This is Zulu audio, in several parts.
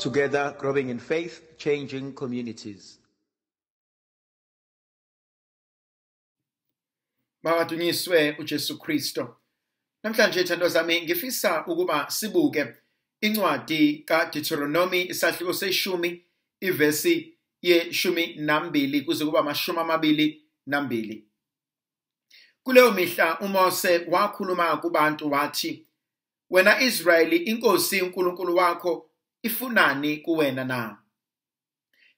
Together, growing in faith, changing communities. Makadunyiswe uJesu Kristo. Namhlanje thando zami ngifisa ukuba sibuke incwadi kaDeuteronomy isahluko seshumi ivesi ye-12 kuze kuba 22. Kuleyo mihla uMose wakhuluma kubantu wathi, wena Israyeli, inkosi uNkulunkulu wakho ifunani kuwena na?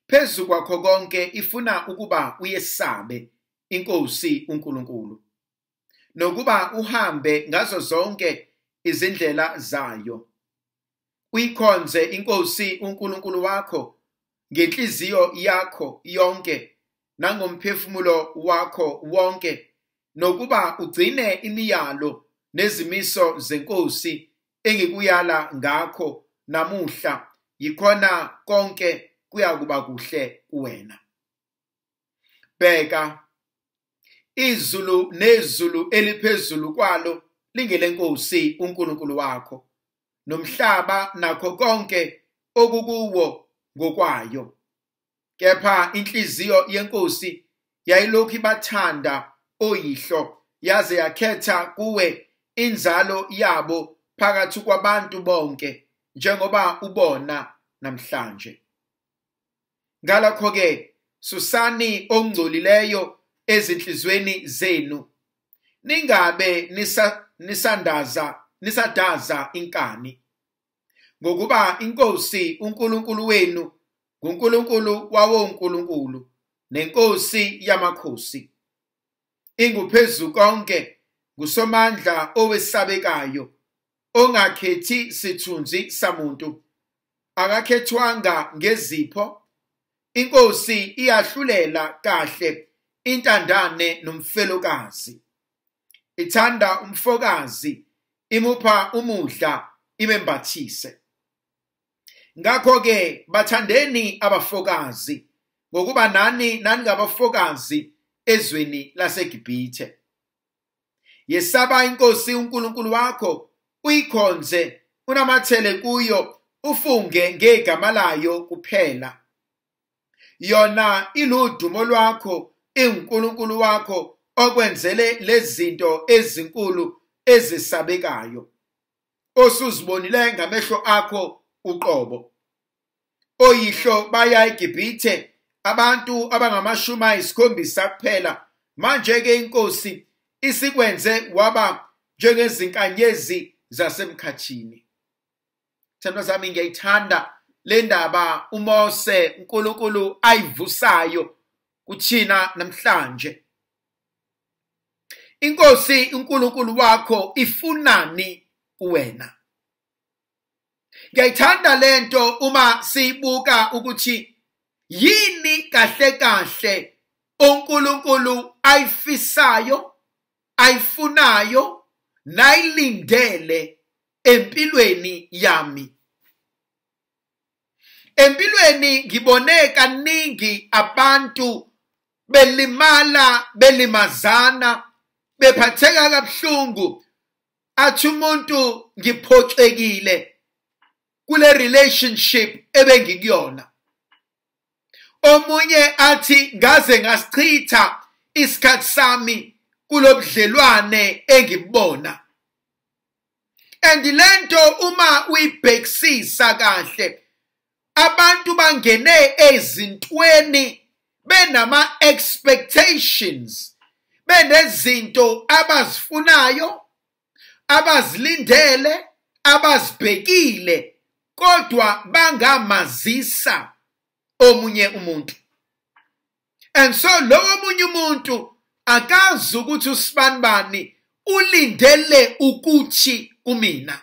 Phezu kwakho konke ifuna ukuba uyesabe inkosi uNkulunkulu, nokuba uhambe ngazo zonke izindlela zayo, uyikhonze inkosi uNkulunkulu wakho ngenhliziyo yakho yonke nangomphefumulo wakho wonke, nokuba ugcine imiyalo nezimiso zenkosi engikuyala ngakho namuhla, yikhona konke kuyakuba kuhle kuwena. Bheka, izulu nezulu eliphezulu kwalo lingelenkosi uNkulunkulu wakho, nomhlaba nakho konke okukuwo ngokwayo. Kepha inhliziyo yenkosi yayilokhu ibathanda oyihlo, yaze yakhetha kuwe inzalo yabo phakathi kwabantu bonke, njengoba ubona namhlanje. Ngalokho-ke susani okungcolileyo ezinhlizweni zenu, ningabe nisadaza inkani, ngokuba inkosi uNkulunkulu wenu nguNkulunkulu wawonkulunkulu nenkosi yamakhosi, inguphezu konke, ngusomandla owesabekayo, ongakhethi sithunzi samuntu, akakhethwanga ngezipho. Inkosi iyahlulela kahle intandane nomfelokazi, ithanda umfokazi, imupha umudla, imembathise. Ngakho-ke bathandeni abafokazi, ngokuba nani naningabafokazi ezweni laseGibhithe. Yesaba inkosi uNkulunkulu wakho, uyikhonze, unamathele kuyo, ufunge ngegama layo kuphela. Yona iludumo lwakho, inguNkulunkulu wakho okwenzele lezinto ezinkulu ezisabekayo, osuzibonile ngamehlo akho uqobo. Oyihlo baya eGibhithe, abantu abangama-70 kuphela. Manje-ke inkosi isikwenze waba njengezinkanyezi zasemkhathini. Thando zami, ngiyayithanda le ndaba uMose uNkulunkulu ayivusayo kuthina namhlanje. Inkosi uNkulunkulu wakho ifunani kuwena? Ngiyayithanda lento uma siyibuka ukuthi yini kahle kahle uNkulunkulu ayifisayo, ayifunayo, nayilindele empilweni yami. Empilweni ngibone kaningi abantu belimala, belimazana, bephatheka kabuhlungu, athi umuntu ngiphoxekile kule relationship ebengikuyona. Omunye athi ngaze ngasichitha isikhathi sami kulobudlelwane engibona. And lento uma uyibhekisisa kahle, abantu bangene ezintweni benama expectations, benezinto abazifunayo, abazilindele, abazibhekile, kodwa bangamazisa omunye umuntu. And so lowo omunye umuntu akazi ukuthi usibanibani ulindele ukuthi kumina.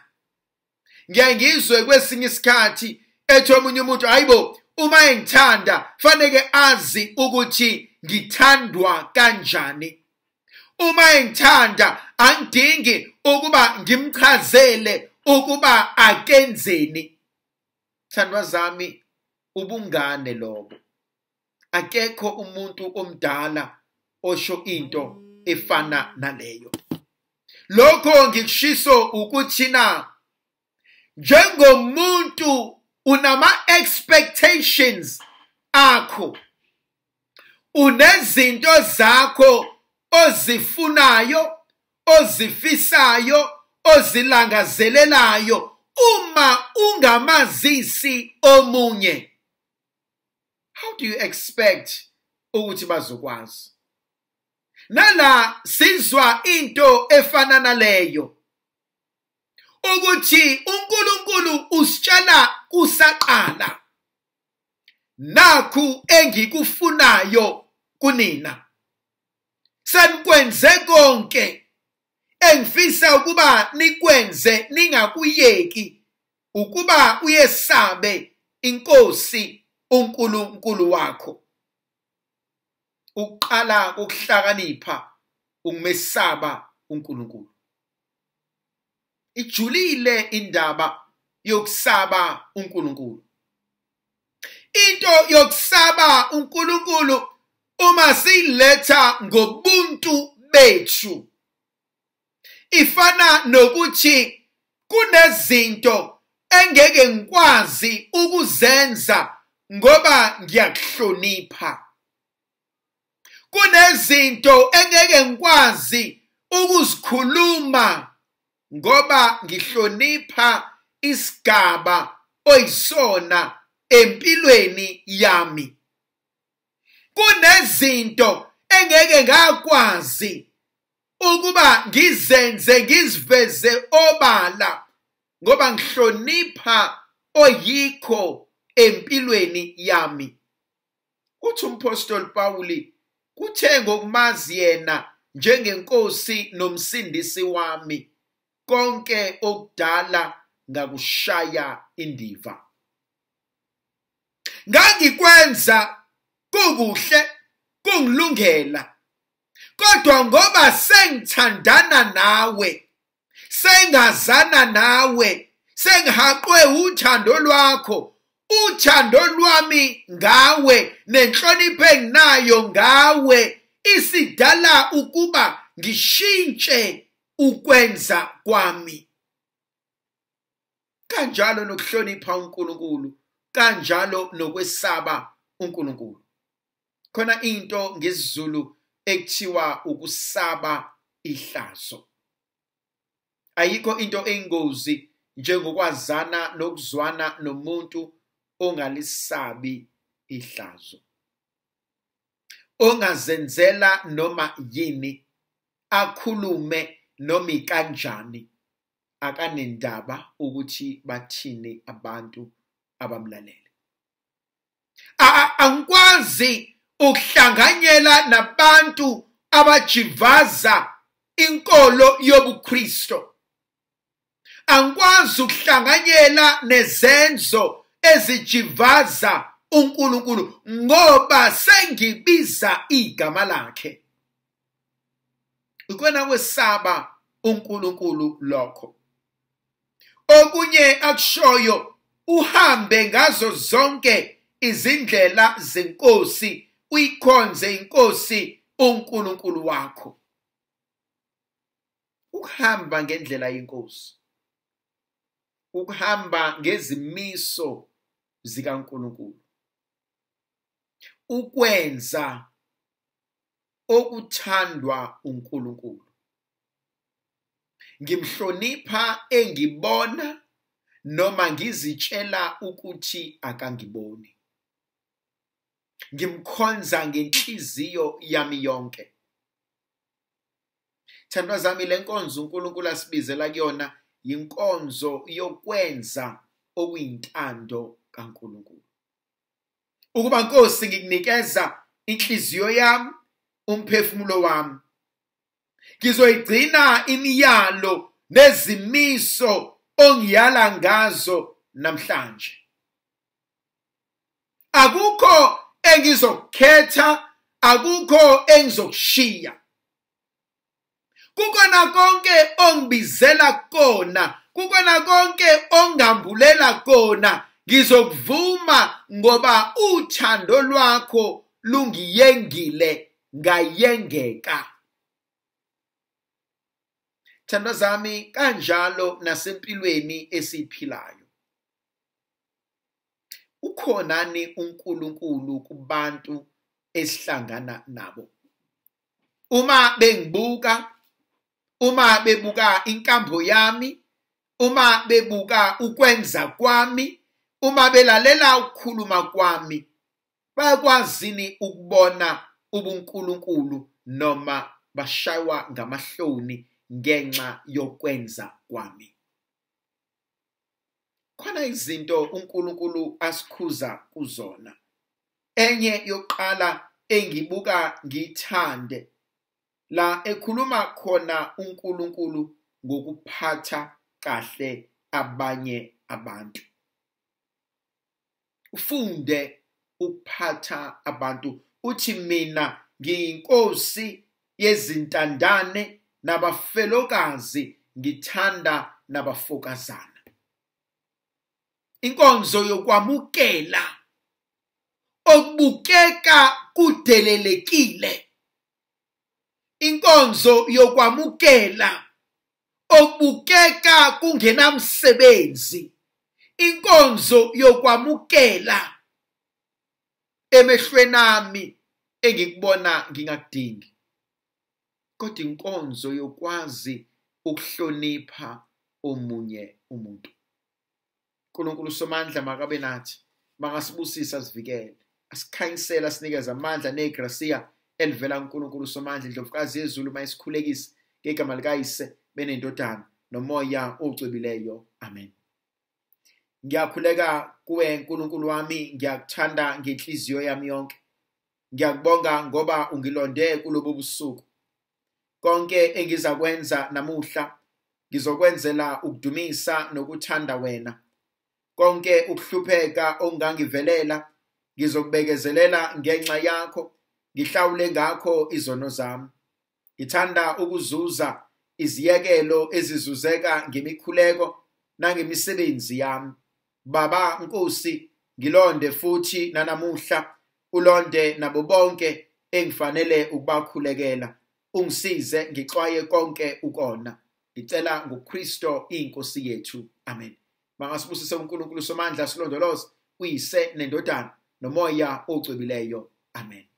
Ngiyaye ngizwe kwesinye isikhathi ethi omunye umuntu, hayibo, uma engithanda faneke azi ukuthi ngithandwa kanjani. Uma engithanda angidingi ukuba ngimchazele ukuba akenzeni. Thandwa zami, ubungane lobo. Akekho umuntu omdala osho into efana naleyo. Lokho ngikushiso ukuthi na njengomuntu Unama expectations akho, unezinto zakho ozifunayo, ozifisayo, ozilangazelelayo. Uma ungamazisi omunye, how do you expect ukuthi bazokwazi? Nala sizwa into efana naleyo, ukuthi uNkulunkulu usitshela kusaqala, nakhu engikufunayo kunina, senikwenze konke engifisa ukuba nikwenze, ningakuyeki ukuba uyesabe inkosi uNkulunkulu wakho. Ukuqala ukuhlakanipha ukumesaba uNkulunkulu. Ijulile indaba yokusaba uNkulunkulu. Into yokusaba uNkulunkulu uma siyiletha ngobuntu bethu ifana nokuthi kunezinto engeke ngikwazi ukuzenza ngoba ngiyakuhlonipha. Kunezinto engeke ngikwazi ukuzikhuluma ngoba ngihlonipha isigaba oyisona empilweni yami. Kunezinto engeke ngakwazi ukuba ngizenze, ngiziveze obala ngoba ngihlonipha oyikho empilweni yami. Uthi umpostoli Pawuli, kuthe ngokumazi yena njengenkosi nomsindisi wami, konke okudala ngakushaya indiva. Ngangikwenza kukuhle, kungilungela, kodwa ngoba sengithandana nawe, sengazana nawe, sengihaqwe uthando lwakho, uthando lwami ngawe nenhlonipho enginayo ngawe isidala ukuba ngishintshe ukwenza kwami. Kanjalo nokuhlonipha uNkulunkulu, kanjalo nokwesaba uNkulunkulu. Khona into ngesiZulu ekuthiwa ukusaba ihlazo. Ayikho into eyingozi njengokwazana nokuzwana nomuntu ongalisabi ihlazo, ongazenzela noma yini, akhulume noma ikanjani, akanendaba ukuthi bathini abantu abamlalele. Angikwazi ukuhlanganyela nabantu abajivaza inkolo yobuKristo. Angikwazi ukuhlanganyela nezenzo ezijivaza uNkulunkulu ngoba sengibiza igama lakhe. Ukona kwesaba uNkulunkulu lokho. Okunye akushoyo, uhambe ngazo zonke izindlela zenkosi, uyikhonze inkosi uNkulunkulu wakho. Ukuhamba ngendlela yenkosi, ukuhamba ngezimiso zikaNkulunkulu, ukwenza okuthandwa uNkulunkulu. Ngimhlonipha engibona noma ngizitshela ukuthi akangiboni. Ngimkhonza ngenhliziyo yami yonke. Thandwa zami, le nkonzo uNkulunkulu asibizela kuyona inkonzo yokwenza okuyintando kaNkulunkulu. Ukuba Nkosi ngikunikeza inhliziyo yami, umphefumulo wami, ngizoyigcina imiyalo nezimiso ongiyala ngazo namhlanje. Akukho engizokukhetha, akukho engizokushiya. Kukona konke ongibizela kona, kukona konke ongambulela kona, ngizokuvuma ngoba uthando lwakho lungiyengile ngayengeka. Thandwa zami, kanjalo nasempilweni esiyiphilayo. Ukhonani uNkulunkulu kubantu esihlangana nabo? Uma bengibuka, uma bebuka inkambo yami, uma bebuka ukwenza kwami, uma belalela ukukhuluma kwami, bayakwazini ukubona ubuNkulunkulu noma bashaywa ngamahloni ngenxa yokwenza kwami? Khona izinto uNkulunkulu asikhuza kuzona. Enye yokuqala engibuka ngiyithande la ekhuluma khona uNkulunkulu ngokuphatha kahle abanye abantu. Ufunde ukuphatha abantu. Uthi mina ngiyinkosi yezintandane nabafelokazi, ngithanda nabafokazana. Inkonzo yokwamukela okubukeka kudelelekile, inkonzo yokwamukela okubukeka kungenamsebenzi, inkonzo yokwamukela emehlweni ami engikubona ngingakudingi, kodwa inkonzo yokwazi ukuhlonipha omunye umuntu. uNkulunkulu Somandla makabe nathi, makasibusise, asivikele, asikhanyisele, asinikeze amandla negracia elivela kuNkulunkulu Somandla, iNdlovukazi yezulu mayisikhulekise ngegama likaYise benendodana noMoya ocwebileyo. Amen. Ngiyakhuleka kuwe Nkulunkulu wami, ngiyakuthanda ngenhliziyo yami yonke. Ngiyakubonga ngoba ungilonde kulobu busuku. Konke engizakwenza namuhla ngizokwenzela ukudumisa nokuthanda wena. Konke ukuhlupheka okungangivelela ngizokubekezelela ngenxa yakho, ngihlawule ngakho izono zami. Ngithanda ukuzuza iziyekelo ezizuzeka ngemikhuleko nangemisebenzi yami. Baba Nkosi, ngilonde futhi nanamuhla, ulonde nabo bonke engifanele ukubakhulekela. Ungisize ngixwaye konke ukona. Ngicela ngoKristo iNkosi yethu. Amen. Makasibusise uNkulunkulu Somandla, silondoloze, uyise nendodana noMoya ocwebileyo. Amen.